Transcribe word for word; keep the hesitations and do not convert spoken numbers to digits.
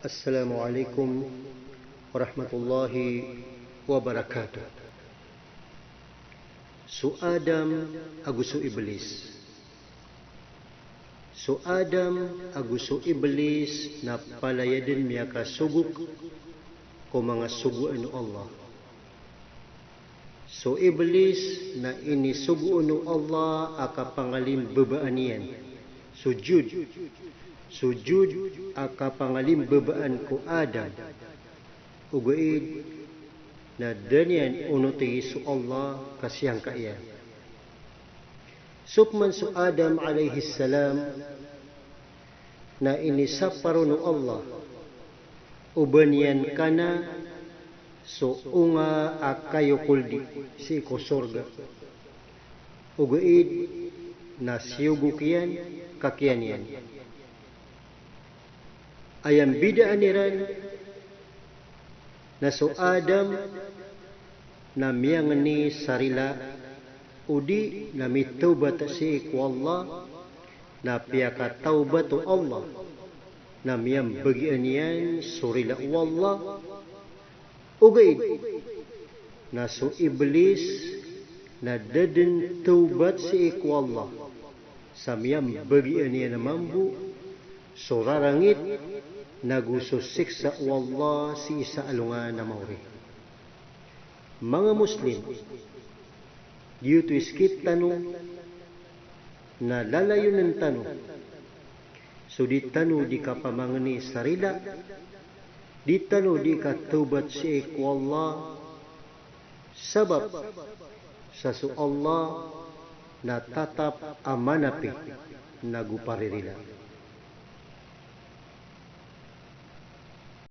Assalamu alaikum warahmatullahi wabarakatuh. So Adam ago so Iblis. So Adam ago so Iblis na palaya dn miyakasogok ko manga sogoan o Allah. So Iblis na inisogoon o Allah a kapangalimbabaan iyan. Sujud. Sujud a kapangalimbabaan ko Adam. Ogaid na da niyan onoti so Allah ka siyangka iyan. So pman so Adam alayhis salam na inisapar on o Allah o ba niyan kana so onga a kayo koldi sii ko sorga. Ogaid na siyogok iyan ka kiyan iyan. Aya mbidaan iran na so Adam na miyangni sa rila odi na mitawbat sii ko Allah, na piyakatawbat o Allah na miyambagian iyan so rila o Allah. Ogaid na so Iblis na da dn tawbat sii ko Allah sa miyambagian iyan mambo so rarangit nago so siksa o Allah sii sa alongan a maori. Manga Muslim, giyoto i skit tano na lalayonen tano so di tano di kapamangni sa rila, di tano di katawbat sii ko Allah, sabap sa so Allah na tatap a manapi nago paririla.